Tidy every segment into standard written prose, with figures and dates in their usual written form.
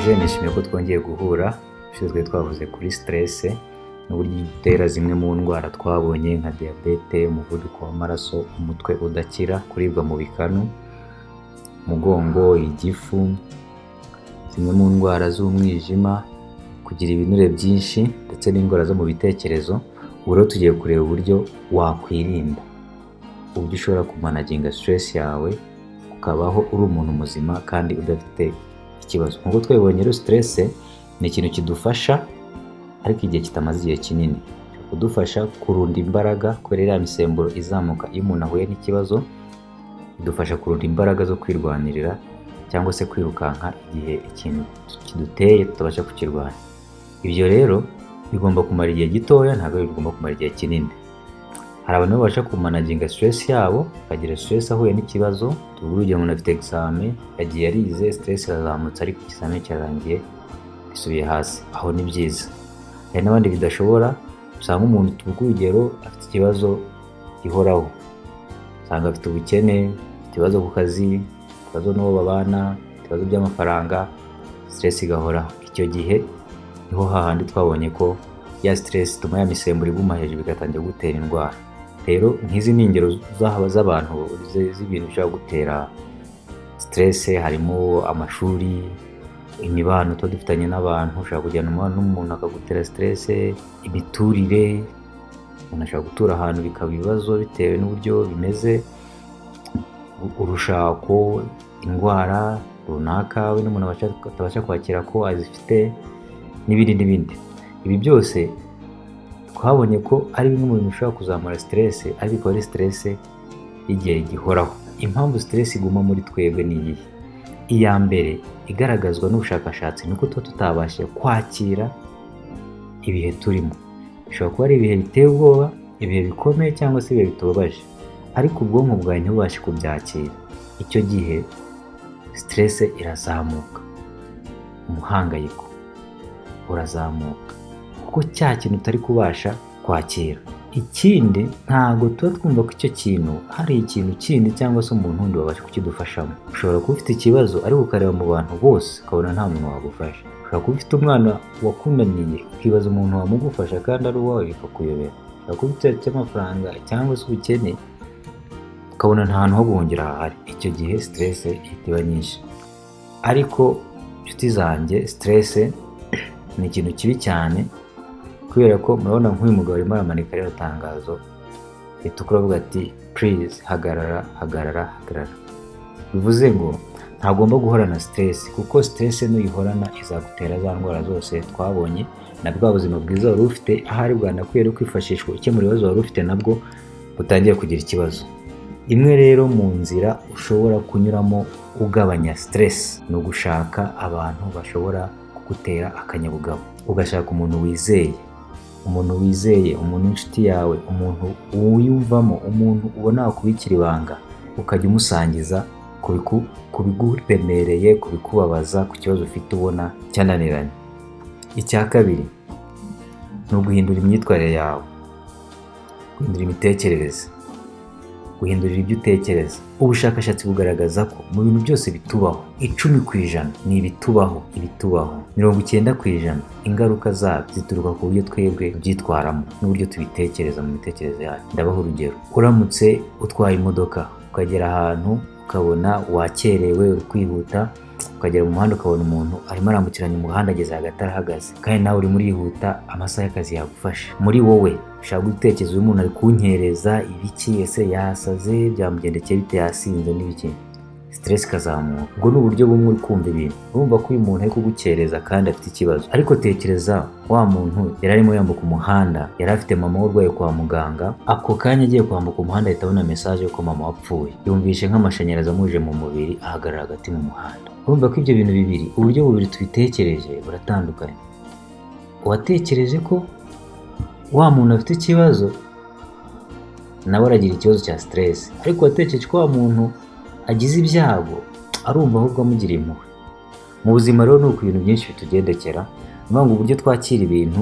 Ndabasuhuje, nishimiye ko twongeye guhura. Ubushize twari twavuze kuri stress n'uburyo itera zimwe mu ndwara twabonye nka diyabete, umuvuduko w'amaraso, umutwe udakira, kuribwa mu bikanu, umugongo, igifu, zimwe mu ndwara z'umwijima, kugira ibinure byinshi ndetse n'indwara zo mu bitekerezo. Ubu rero tugiye kureba uburyo wakwirinda, uburyo ushobora kumanaginga stress yawe ukabaho uri umuntu muzima kandi udafite ikibazo. Nk'uko twabibonye rero, stress ni ikintu kidufasha ariko igihe kitamaze igihe kinini. Kudufasha kurunda imbaraga kubera iriya misemburo izamuka iyo umuntu ahuye n'ikibazo, idufasha kurunda imbaraga zo kwirwanirira cyangwa se kwirukanka igihe ikintu kiduteye tutabasha kukirwanya. Ibyo rero bigomba kumara igihe gitoya, ntabwo bigomba kumara igihe kinini. Hari abantu babasha kumanaginga stress yabo, akagira stress ahuye n'ikibazo. Tuvuge urugero, umuntu afite examen, yagiye arize, stress irazamutse, ariko ikizamini kirarangiye bisubiye hasi. Aho ni byiza. Hari n'abandi bidashobora, usanga umuntu, tuvuge urugero, afite ikibazo gihoraho, usanga afite ubukene, afite ibibazo ku kazi, ibibazo n'uwo babana, ibibazo by'amafaranga, stress igahoraho. Icyo gihe niho hahandi twabonye ko ya stress ituma ya misemburo iguma hejuru, bigatangira gutera indwara. Rero nk'izi ni ingero z'abantu z'ibintu bishobora gutera stress, harimo amashuri, imibano tuba dufitanye n'abantu, ushobora kugirana umubano n'umuntu akagutera stress, imiturire, umuntu ashobora gutura ahantu bikaba ibibazo bitewe n'uburyo bimeze, urushako, indwara runaka we n'umuntu atabasha kwakira ko azifite, n'ibindi n'ibindi. Ibi byose twabonye ko ari bimwe mu bintu bishobora kuzamura stress, ariko ikaba ari stress y'igihe gihoraho. Impamvu stress iguma muri twebwe ni iyihe? Iya mbere igaragazwa n'ubushakashatsi ni uko tuba tutabashije kwakira ibihe turimo. Bishobora kuba ari ibihe biteye ubwoba, ibihe bikomeye cyangwa se ibihe bitubabaje, ariko ubwonko bwawe ntibubashe kubyakira. Icyo gihe stress irazamuka, umuhangayiko urazamuka kuko cya kintu utari kubasha kwakira. Ikindi, ntabwo tuba twumva ko icyo kintu hari ikintu kindi cyangwa se umuntu wundi wabasha kukidufashamo. Ushobora kuba ufite ikibazo ariko ukareba mu bantu bose ukabona nta muntu wagufasha. Ushobora kuba ufite umwana wakunaniye, ukibaza umuntu wamugufasha kandi ari uwawe, bikakuyobera. Ushobora kuba ufite ikibazo cy'amafaranga cyangwa se ubukene, ukabona nta hantu ho guhungira hahari. Icyo gihe stress ihita iba nyinshi. Ariko inshuti zanjye, stress ni ikintu kibi cyane kubera ko murabona nk'uyu mugabo arimo aramanika rino tangazo ritukura avuga ati: "Please, hagarara, hagarara, hagarara." Bivuze ngo ntagomba guhorana stress, kuko stress nuyihorana izagutera za ndwara zose twabonye, na bwa buzima bwiza wari ufite ahari bwanakwiye no kwifashishwa ukemura ibibazo wari ufite nabwo butangiye kugira ikibazo. Imwe rero mu nzira ushobora kunyuramo ugabanya stress ni ugushaka abantu bashobora kugutera akanyabugabo, ugashaka umuntu wizeye, umuntu wizeye, umuntu w'inshuti yawe, umuntu wiyumvamo, umuntu ubona wakubikira ibanga, ukajya umusangiza ku biguremereye, ku bikubabaza, ku kibazo ufite ubona cyananiranye. Icya kabiri ni uguhindura imyitwarire yawe, guhindura imitekerereze, guhindurira ibyo utekereza. Ubushakashatsi bugaragaza ko mu bintu byose bitubaho, 10% ni ibitubaho, ibitubaho 90% ingaruka zabyo zituruka ku buryo twebwe tubyitwaramo n'uburyo tubitekereza mu mitekerereze yacu. Ndabaha urugero: uramutse utwaye imodoka ukagera ahantu ukabona wakerewe, uri kwihuta, ukagera mu muhanda ukabona umuntu arimo arambukiranya umuhanda, ageze hagati arahagaze, kandi nawe urimo urihuta, amasaha y'akazi yagufashe. Muri wowe ushaka gutekereza: "Uyu muntu ari kunkereza ibiki? Ese yasaze? Byamugendekeye bite? Yasinze n'ibiki?" Stress ikazamuka. Ubwo ni uburyo bumwe uri kumva ibintu, urumva ko uyu muntu ari kugukereza kandi afite ikibazo. Ariko tekereza wa muntu yari arimo yambuka umuhanda, yari afite mama we urwaye kwa muganga. Ako kanya agiye kwambuka umuhanda ahita abona message ko mama wapfuye. Yumvishe nk'amashanyarazi amuje mu mubiri, ahagarara hagati mu muhanda. Urumva ko ibyo bintu bibiri, uburyo bubiri tubitekereje buratandukanye. Uwatekereje ko wa muntu afite ikibazo nawe aragira ikibazo cya stress, ariko uwatekereje ko wa muntu agize ibyago arumva ahubwo amugiriye impuhwe. Mu buzima rero ni uko ibintu byinshi bitugendekera. Ni ukuvuga ngo uburyo twakira ibintu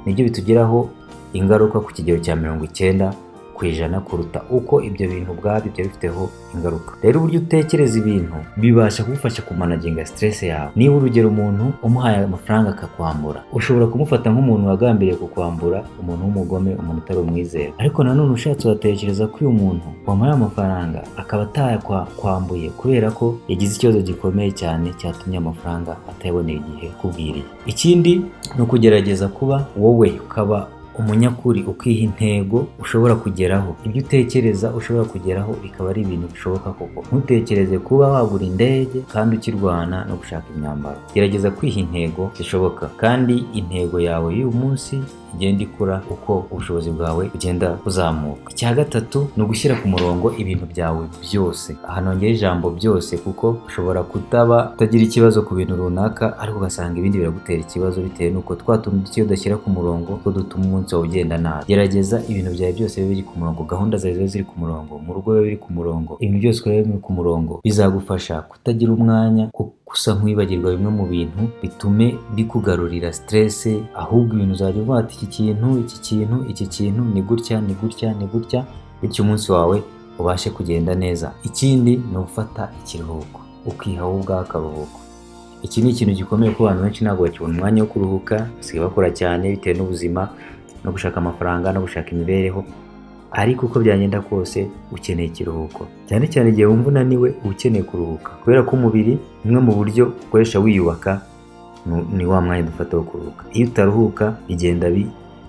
nibyo bitugiraho ingaruka ku kigero cya 90%. ku ijana kuruta uko ibyo bintu ubwabyo byaba bifiteho ingaruka. Rero uburyo utekereza ibintu bibasha kugufasha kumanaginga stress yawe. Niba, urugero, umuntu umuhaye amafaranga akakwambura, ushobora kumufata nk'umuntu wagambiriye kukwambura, umuntu w'umugome, umuntu utari umwizera. Ariko nanone ushatse watekereza ko uyu muntu wamuhaye amafaranga akaba atayakwambuye kubera ko yagize ikibazo gikomeye cyane cyatumye amafaranga atayabonera igihe kubwiriye. Ikindi ni ukugerageza kuba wowe, ukaba umunyakuri, ukiha intego ushobora kugeraho. Ibyo utekereza ushobora kugeraho bikaba ari ibintu bishoboka koko. Ntutekereze kuba wagura indege kandi ukirwana no gushaka imyambaro. Gerageza kwiha intego zishoboka, kandi intego yawe y'uyu munsi igenda ikura uko ubushobozi bwawe bugenda buzamuka. Icya gatatu ni ugushyira ku murongo ibintu byawe byose. Aha nongeye ijambo "byose" kuko ushobora kutaba utagira ikibazo ku bintu runaka, ariko ugasanga ibindi biragutera ikibazo bitewe n'uko twa tuntu duke udashyira ku murongo two dutuma umunsi wawe ugenda nabi. Gerageza ibintu byawe byose bibe biri ku murongo, gahunda zawe zibe ziri ku murongo, mu rugo bibe biri ku murongo, ibintu byose ukora bibe biri ku murongo. Bizagufasha kutagira umwanya gusa nkwibagirwa bimwe mu bintu bitume bikugarurira stress, ahubwo ibintu uzajya uvuga ati: "Iki kintu, iki kintu, iki kintu ni gutya, ni gutya, ni gutya," bityo umunsi wawe ubashe kugenda neza. Ikindi ni ugufata ikiruhuko, ukiha wowe ubwawe akaruhuko. Iki ni ikintu gikomeye kuko abantu benshi ntabwo bakibona umwanya wo kuruhuka, basigaye bakora cyane bitewe n'ubuzima no gushaka amafaranga no gushaka imibereho. Ariko uko byagenda kose ukeneye ikiruhuko, cyane cyane igihe wumva unaniwe uba ukeneye kuruhuka, kubera ko umubiri, bumwe mu buryo ukoresha wiyubaka ni wa mwanya dufata wo kuruhuka. Iyo utaruhuka bigenda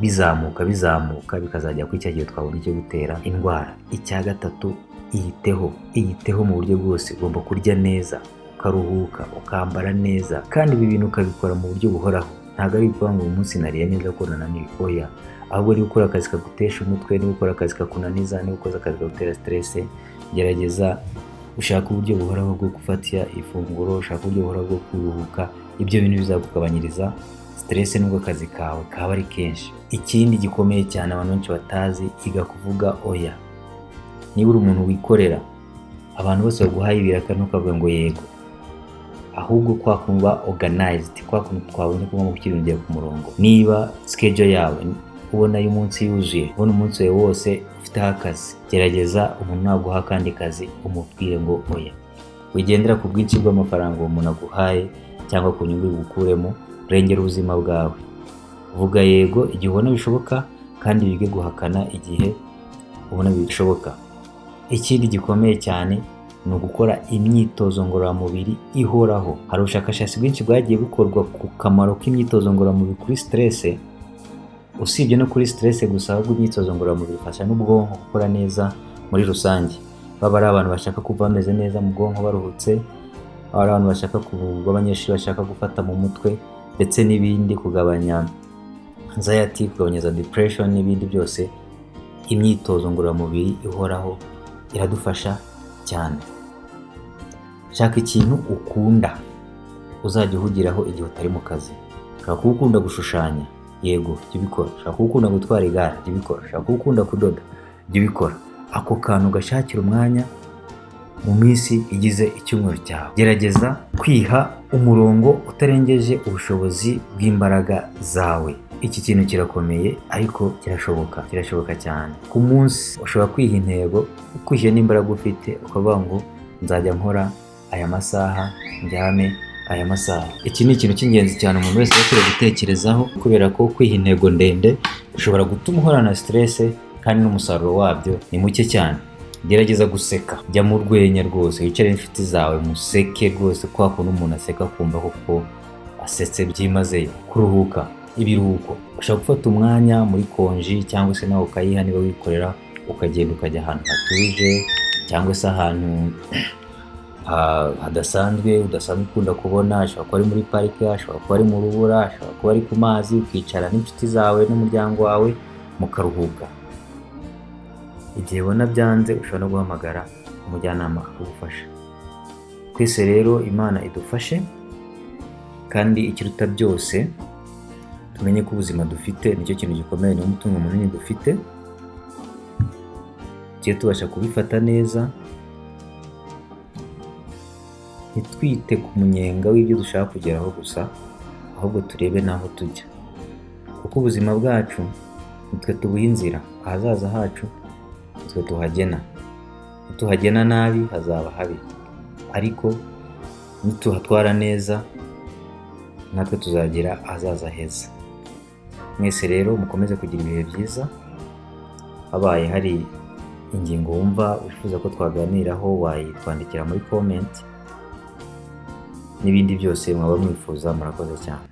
bizamuka, bizamuka, bikazajya kuri cya gihe twabona icyo gutera indwara. Icya gatatu, iyiteho, iyiteho mu buryo bwose. Ugomba kurya neza, ukaruhuka, ukambara neza, kandi ibi bintu ukabikora mu buryo buhoraho. Ntabwo ari ukuvuga ngo uyu munsi nariye neza ko nananiwe, oya. Ahubwo niba ukora akazi kagutesha umutwe, niba ukora akazi kakunaniza, niba ukoze akazi kagutera stress, gerageza ushake uburyo buhoraho bwo gufata ifunguro, ushake uburyo buhoraho bwo kuruhuka. Ibyo bintu bizakugabanyiriza stress nubwo akazi kawe kaba ari kenshi. Ikindi gikomeye cyane abantu benshi batazi, iga kuvuga oya. Niba uri umuntu wikorera, abantu bose baguhaye ibiraka ntukavuge ngo yego, ahubwo kwa kuba organized, kwa kuntu twabonye ko ugomba gushyira ibintu byawe ku murongo. Niba schedule yawe ubona y'umunsi yuzuye, ubona umunsi wawe wose ufiteho akazi, gerageza umuntu naguha akandi kazi umubwire ngo oya. Wigendera ku bwinshi bw'amafaranga uwo muntu aguhaye cyangwa ku nyungu bukuremo. Rengera ubuzima bwawe. Vuga yego igihe ubona bishoboka, kandi wige guhakana igihe ubona bishoboka. Ikindi gikomeye cyane ni ugukora imyitozo ngororamubiri ihoraho. Hari ubushakashatsi bwinshi bwagiye bukorwa ku kamaro k'imyitozo ngororamubiri kuri stress. Usibye no kuri stress gusa, ahubwo imyitozo ngororamubiri ifasha n'ubwonko gukora neza muri rusange. Baba ari abantu bashaka kuba bameze neza mu bwonko, baruhutse, baba ari abantu bashaka kuba abanyeshuri bashaka gufata mu mutwe ndetse n'ibindi, kugabanya anxiety, kugabanya za depression n'ibindi byose, imyitozo ngororamubiri ihoraho iradufasha cyane. Shaka ikintu ukunda uzajya uhugiraho igihe utari mu kazi. Ushobora kuba ukunda gushushanya, yego, jya ubikora. Ushobora kuba ukunda gutwara igare, jya ubikora. Ushobora kuba ukunda kudoda, jya ubikora. Ako kantu gashakira umwanya mu minsi igize icyumweru cyawe. Gerageza kwiha umurongo utarengeje ubushobozi bw'imbaraga zawe. Iki kintu kirakomeye ariko kirashoboka, kirashoboka cyane. Ku munsi ushobora kwiha intego ukurikije n'imbaraga ufite, ukavuga ngo nzajya nkora aya masaha, ndyame aya masaha. Iki ni ikintu cy'ingenzi cyane umuntu wese aba akwiriye gutekerezaho, kubera ko kwiha intego ndende bishobora gutuma uhorana stress kandi n'umusaruro wabyo ni muke cyane. Gerageza guseka, jya mu rwenya rwose, wicare n'inshuti zawe museke rwose, kwa kuntu umuntu aseka akumva koko asetse byimazeyo. Kuruhuka, ibiruhuko, ushobora gufata umwanya muri konji cyangwa se nawe ukayiha niba wikorera, ukagenda ukajya ahantu hatuje cyangwa se ahantu hadasanzwe udasanzwe ukunda kubona. Ashobora kuba ari muri parike, ashobora kuba ari mu rubura, ashobora kuba ari ku mazi, ukicara n'inshuti zawe n'umuryango wawe mukaruhuka. Igihe ubona byanze ushobora no guhamagara umujyanama akagufasha. Twese rero Imana idufashe, kandi ikiruta byose tumenye ko ubuzima dufite nicyo kintu gikomeye, niwo mutungo munini dufite. Tujye tubasha kubifata neza, ntitwite ku munyenga w'ibyo dushaka kugeraho gusa, ahubwo turebe n'aho tujya, kuko ubuzima bwacu nitwe tubuha inzira, ahazaza hacu. Nitwe tuhagena. Nituhagena nabi hazaba habi, ariko nituhatwara neza natwe tuzagira ahazaza heza. Mwese rero mukomeze kugira ibihe byiza. Habaye hari ingingo wumva wifuza ko twaganiraho, wayitwandikira muri comment n'ibindi byose mwaba mwifuza. Murakoze cyane.